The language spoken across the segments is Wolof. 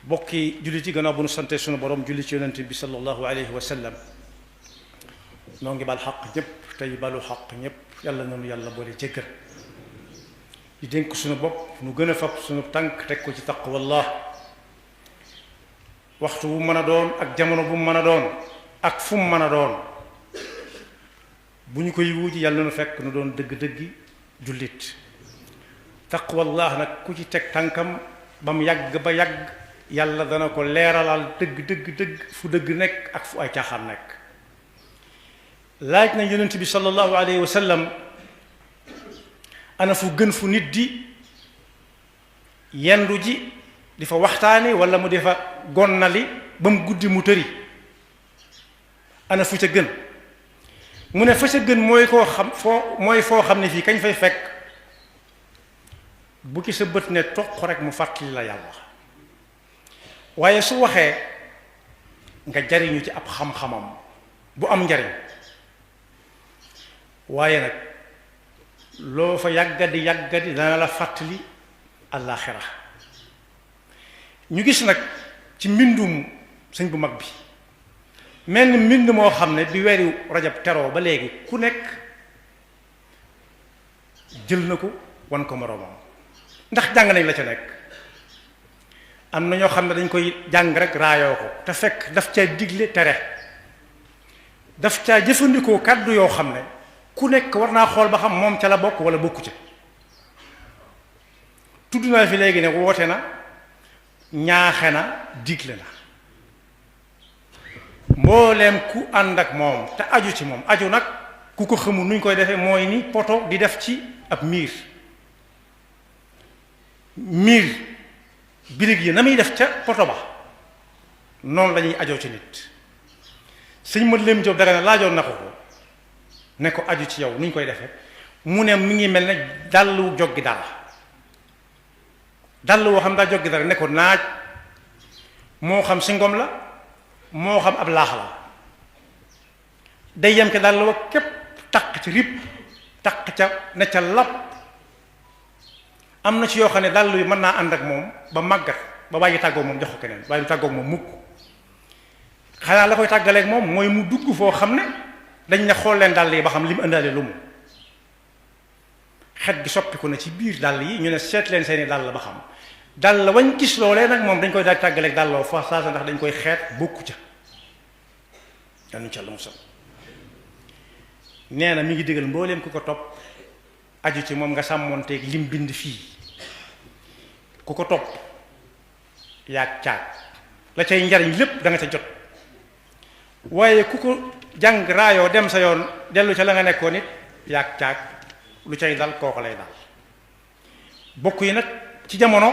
bokki jullit yi gannaaw bu nu sante sunu borom julli ci yonent bi sallallahu alayhi wa sallam noo ngi bal xaq ñëpp tey balu xaq ñëpp yàlla noonu yàlla boole jéggal di dénk sunu bopp nu gën a fab sunu tànk teg ko ci taqwallah waxtu bu mën a doon ak jamono bu mën a doon ak fu mu mën a doon bu ñu koy wuuji yàlla nu fekk nu doon dëgg-dëggi jullit taqwallah nag ku ci teg tànkam ba mu yàgg ba yàgg yàlla dana ko leeralal dëgg fu dëgg nekk ak fu ay caaxaan nekk laaj na yonent bi sallallahu alayhi wa sallam ana fu gën fu nit di yendu ji di fa waxtaane wala mu di fa gonnali ba mu guddi mu tëri ana fu ca gën mu ne fa ca gën mooy koo xam foo xam ne fii kañ fay fekk bu ci sa bët ne toq rek mu fàttali la yàlla waaye su waxee nga jariñu ci ab xam-xamam bu am njariñ waaye nag loo fa yàggadi dana la fàttali àllaaxira ñu gis nag ci mbindum sëñ bu mag bi mel ni mbind moo xam ne bi weeru rajab teroo ba léegi ku nekk jël na ko wan ko moroomam ndax jàng nañ la ca nekk am na ñoo xam ne dañ koy jàng rek raayoo ko te fekk daf caa digle tere daf caa jëfandikoo kàddu yoo xam ne ku nekk war naa xool ba xam moom ca la bokk wala bokku ca tudd naa fi léegi ne woote na ñaaxe na digle na mbooleem ku ànd ak moom te aju ci moom aju nag ku ko xamul nuñ koy defee mooy ni poto di def ci ab miir birig yi na muy def ca poto ba noonu la ñuy ajoo ci nit sëñ ma lém Jóob Dagana laajoon na ko ne ko aju ci yow nuñ koy defee mu ne mi ngi mel ne dàllu joggi dara dàll woo xam daa joggi dara ne ko naaj moo xam si ngom la moo xam ab laax la day yem ca dàll wa képp taq ci rib taq ca ne ca lapp am na ci yoo xam ne dàll yi mën naa ànd ak moom ba màggat ba bàyyi tàggoog moom jox ko keneen waaye du tàggoog moom mukk xanaa la koy tàggaleeg moom mooy mu dugg foo xam ne dañ ne xool leen dàll yi ba xam li mu ëndaale lu mu xet gi soppiku na ci biir dàll yi ñu ne seet leen seeni dàll ba xam dàll wañ gis loolee nag moom dañ koy daal tàggaleeg dàlloo fa saa ndax dañ koy xeet bokku ca danuñ ca la mu sol nee na mi ngi digal mbooleem ku ko topp aju ci moom nga sàmmoonteeg lim bind fii ku ko topp yaag caag la cay njariñ lépp da nga ca jot waaye ku ko jàng raayoo dem sa yoon dellu ca la nga nekkoon nit yaag caag lu cay dal kooku lay dal bokk yi nag ci jamono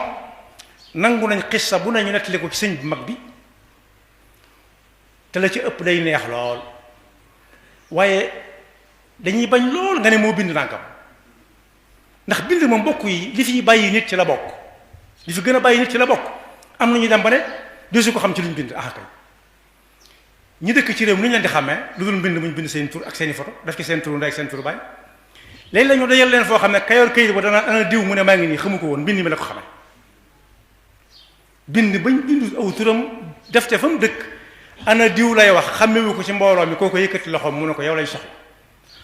nangu nañ xissa bu nañu nettali ko ci sëñ bu mag bi te la ci ëpp day neex lool waaye dañuy bañ lool nga ne moo bind nànkam ndax bind moom bokk yi li fi bàyyi nit ci la bokk li fi gën a bàyyi nit ci la bokk am na ñu dem ba ne desu ko xam ci luñ bind ah kay ñi dëkk ci réew mi lu ñu leen di xàmmee lu dul mbind muñ bind seen tur ak seeni photo daf ci seen turu ndey ak seen turu baay léegi la ñu dajal leen foo xam ne kayoor këyit ba dana ana diw mu ne maa ngi nii xamu ko woon mbind mi la ko xamee bind bañ bind aw turam def te fa mu dëkk ana diw lay wax xàmmewu ko ci mbooloo mi kooko yëkkati loxoom mu ne ko yow lañ soxla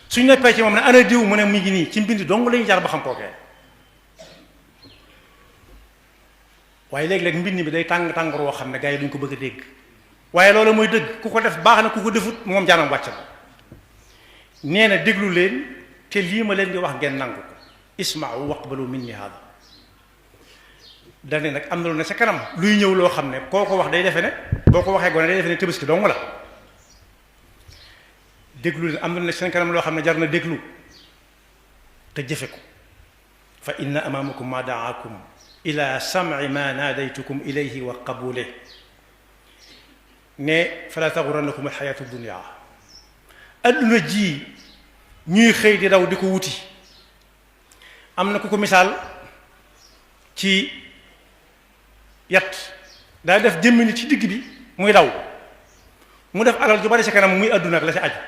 suñ neppee ci moom ne ana diw mu ne mu ngi nii ci mbind dong lañu jaar ba xam kookee waaye léegi-léeg mbind mi day tàngoor woo xam ne gars yi duñ ko bëgg a dégg waaye loolu mooy dëgg ku ko def baax na ku ko defut moom jaanam wàcc na nee na déglu leen te lii ma leen di wax ngeen nangu ko isma'u waqbalu minni hada dane nag am na lu ne sa kanam luy ñëw loo xam ne koo ko wax day defe ne boo ko waxee gone day defe ne Tabaski dong la déglu leen am na lu ne seen kanam loo xam ne jar na déglu te jëfe ko fa inna amamakum ma da'akum ila sam'i ma naadaytukum ilayhi wa qabulih ne fala taxurannakum alxayatu dunia adduna ji ñuy xëy di daw di ko wuti am na ku ko misaal ci yat daa def jëmmi ni ci digg bi muy daw mu def alal ju bari ci kanam muy adduna ak la ci aju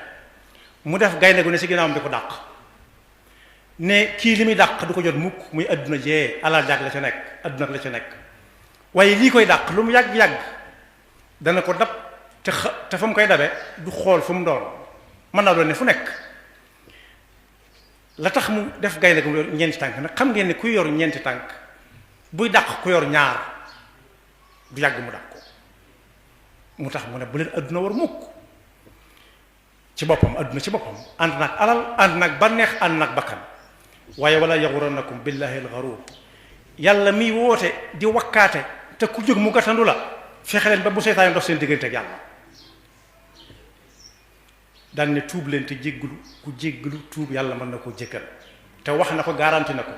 mu def gaynde gu ne ci ginnaawam di ko dàq ne kii li muy dàq du ko jot mukk muy adduna jee alal jaag la ca nekk adduna ak la ca nekk waaye lii koy dàq lu mu yàgg-yàgg dana ko dab te fa mu koy dabe du xool fu mu doon mën naa doon ne fu nekk. la tax mu def gaynde gu yor ñeenti tànk nag xam ngeen ne ku yor ñeenti tànk buy dàq ku yor ñaar du yàgg mu dàq ko mu tax mu ne bu leen adduna war mukk ci boppam adduna ci boppam ànd naag alal ànd naag bànneex ànd naag bakkan waaye wala yaxurannakum billahi alxaruur yàlla miy woote di wakkaate te ku jóg mu gàttandu la fexe leen ba bu seytaane dox seen diggante ak yàlla daan ne tuub leen te jéggalu ku jéggalu tuub yàlla mën na koo jéggal te wax na ko garanti na ko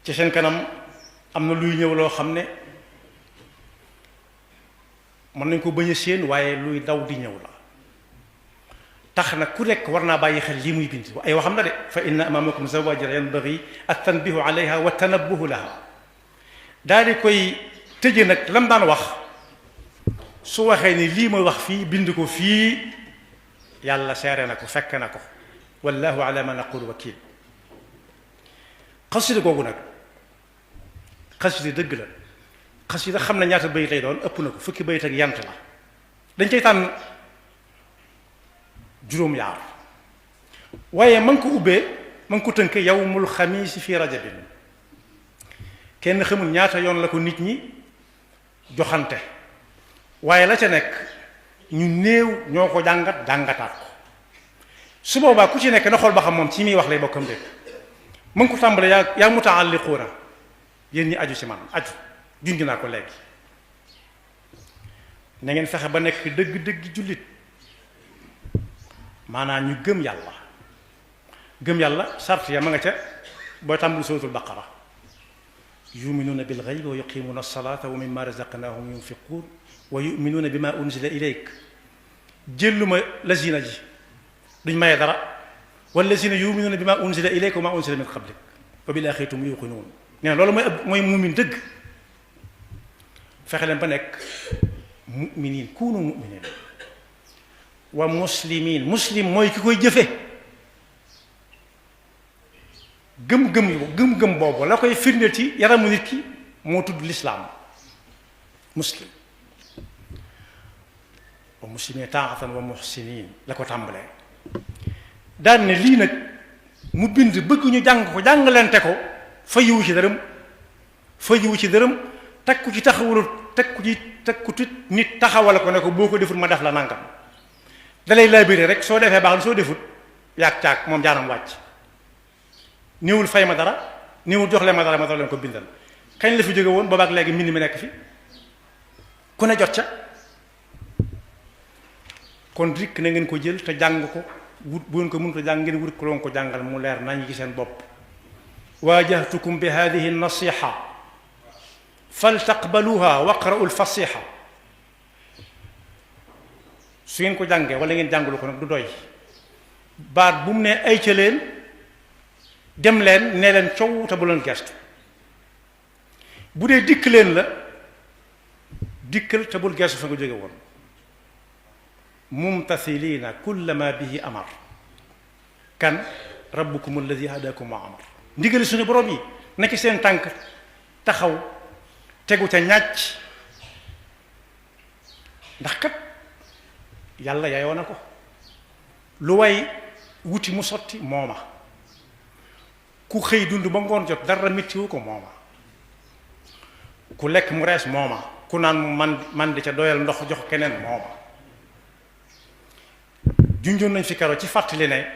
ci seen kanam am na luy ñëw loo xam ne mën nañ ko bañ a séen waaye luy daw di ñëw la tax na ku nekk war naa bàyyi xel lii muy bind ay waxam na de fa inna amamakum zawajira yanbaghi at-tanbihu alayha wa tanabbuhu laha daal di koy tëje nag lam daan wax su waxee ni lii ma wax fii bind ko fii yàlla seere na ko fekk na ko wallahu ala ma naqul wakil xasida googu nag xasida dëgg la xasida xam na ñaata bayit lay doon ëpp na ko fukki bayit ak yant la dañ cay tànn juróom-yaar waaye ma ngi ko ubbee ma ngi ko tënk yawmul xamiisi fi rajabin kenn xamul ñaata yoon la ko nit ñi joxante waaye la ca nekk ñu néew ñoo ko jàngataat ko su boobaa ku ci nekk na xool ba xam moom ci muy wax lay bokkam dégg ma ngi ko tàmbale yaa mutaalliquuna yéen ñi aju ci man aju junj naa ko léegi na ngeen fexe ba nekk dëgg-dëgg jullit maanaam ñu gëm yàlla sart ya ma nga ca booy tàmbali suratul baqara yuminuuna bil ghaybi wa yuqimuuna as-salata wa mimma razaqnahum yunfiquun wa yuminuuna bima unzila ilayk jëlluma lazina ji duñ maye dara wallazina yuminuuna bima unzila ilayk wa ma unzila min qablik wa bil aaxirati hum yuuqinuun nee na loolu mooy mumin dëgg fexe leen ba nekk muminin kuunu muminin wa muslimin muslim mooy ki koy jëfe gëm-gëm boobu la koy firndeel ci yaramu nit ki moo tudd lislaam muslim wa muslimin taatan wa muhsinin la ko tàmbalee daan ne lii nag mu bind bëgg ñu jàng ko jàngalante ko fayiwu ci dërëm teg ku ci taxawalut teg ku ci nit taxawal ko ne ko boo ko defut ma def la nangam dalay laabiré rek soo defee baax na soo defut yaag caag moom jaanam wàcc néewul fay ma dara néewul jox leen ma dara ma doon leen ko bindal kañ la fi jóge woon boobaak léegi mbind mi nekk fi ku ne jot ca kon rikk na ngeen ko jël te jàng ko wut bu ngeen ko mënut a jàng ngeen wut ko loon ko jàngal mu leer nañ ci seen bopp waajahtukum bi hadihi nasiha faltaqbaluha waqra'u lfasiha su ngeen ko jàngee wala ngeen jàngulu ko nag du doy baat bu mu ne ay ca leen dem leen ne leen coow te bu leen gestu bu dee dikk leen la dikkal te bul gestu fa nga jóge woon mumtathilina kulla ma bihi amar kan rabbukum alladi hadakum wa amar ndigali suñu borom yi na ci seen tànk taxaw tegu ca ñàcc ndax kat yàlla yaayoo na ko lu way wuti mu sotti mooma ku xëy dund ba ngoon jot dara mettiwu ko mooma ku lekk mu rees mooma ku naan man di ca doyal ndox jox keneen mooma junjoon nañ fi karo ci fàttali ne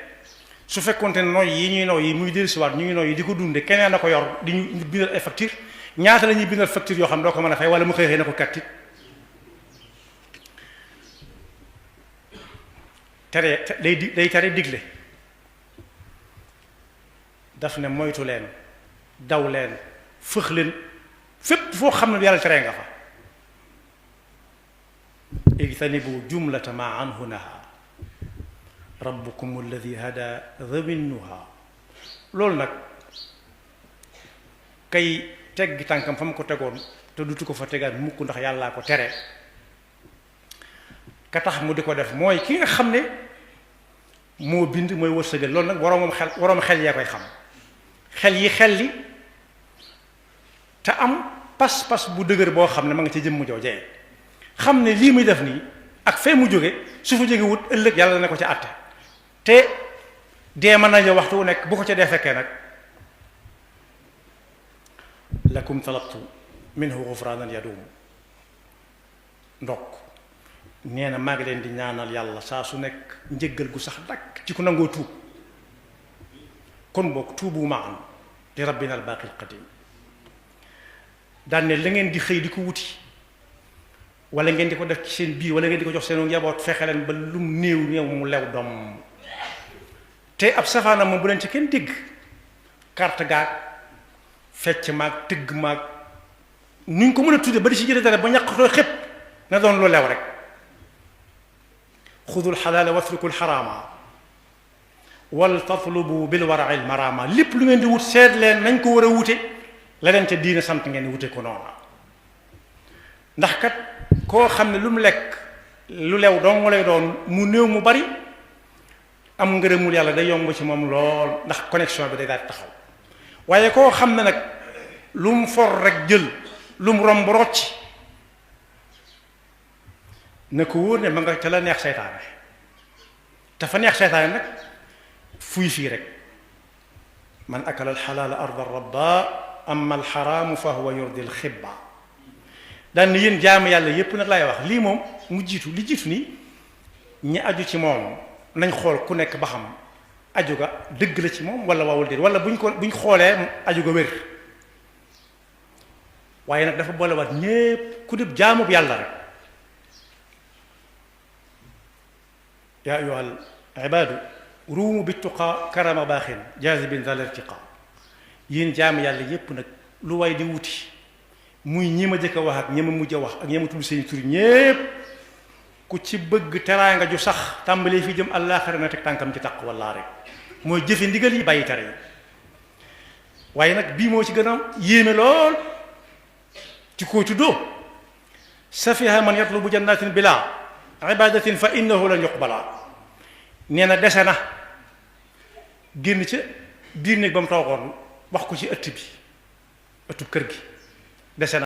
su fekkonte ne nooy yi ñuy nooy yi muy dellusiwaat ñu ngi nooy yi di ko dunde keneen na ko yor di ñu bindal ay facture ñaata la ñuy bindal facture yoo xam ne doo ko mën a fay wala mu xëy na ko kattit tere day tere digle daf ne moytu leen daw leen fëx leen fépp foo xam ne yàlla tere nga fa ijtanibu jumlata ma anhu naha rabbukum alladi hada dhaminnuha loolu nag kay teggi tànkam fa mu ko tegoon te dutu ko fa tegaat mukk ndax yàllaa ko tere ka tax mu di ko def mooy ki nga xam ne moo bind mooy wërsëgal loolu nag waroom xel yaa koy xam xel yi xel li te am pas-pas bu dëgër boo xam ne ma nga ci jëmm joojee xam ne lii muy def nii ak fee mu jóge su fa jóge wut ëllëg yàlla ne ko ca àtte te dee mën nañu waxtu wu nekk bu ko ca dee fekkee nag lakum talabtu minhu ghufranan yadum ndokk nee na maa ngi leen di ñaanal yàlla saa su nekk njëggal gu sax dakk ci ku nangoo tuub kon bokk tuubu maan li rabbina al baaqi al qadim daan ne la ngeen di xëy di ko wuti wala ngeen di ko def ci seen biir wala ngeen di ko jox seen njaboot fexe leen ba lum néew néew mu lew doom te ab safaanam moom bu leen ci kenn dégg carte gaag fecc maag tëgg maag nuñ ko mën a tudde ba di ci jëlee dara ba ñàqtoo xépp na doon lu lew rek xudul xalaala watrukul xaraama wal tatlubu bil wara'i al marama lépp lu ngeen di wut seet leen nañ ko war a wute la leen ca diina sant ngeen wute ko noona ndax kat koo xam ne lu mu lekk lu lew dong lay doon mu néew mu bari am ngërëmul yàlla day yomb ci moom lool ndax connexion bi day daal taxaw waaye koo xam ne nag lu mu for rek jël lu mu romb rocci na ko wóor ne ma nga ca la neex seytaane te fa neex seytaane nag fuy fii rek man akala alxalaala arda rabba amma alxaraamu fa huwa yurdi alxibba daan ni yéen jaamu yàlla yépp nag laay wax lii moom mu jiitu li jiitu nii ñi aju ci moom nañ xool ku nekk ba xam aju ga dëgg la ci moom wala waawul déet wala buñ xoolee aju ga wér waaye nag dafa boolewaat ñépp ku dib jaamub yàlla rek yaa ayyuhal ibaadu ruumu bittuqa karama baaxin jaazibin zal irtiqa yéen jaamu yàlla yépp nag lu way di wuti muy ñi ma jëkk a wax ak ñi ma mujj a wax ak ñi ma tudd seen tur ñépp ku ci bëgg teraanga ju sax tàmbalee fi jëm àllaaxira na teg tànkam ci taq wallaa rek mooy jëfe ndigal yi bàyyi tere yi waaye nag bii moo ci gën a yéeme lool ci koo tuddoo safiha man yatlubu jannatin bila ibadatin fa innahu lan yuqbala nee na dese na génn ca biir néeg ba mu toogoon wax ko ci ëtt bi ëttub kër gi dese na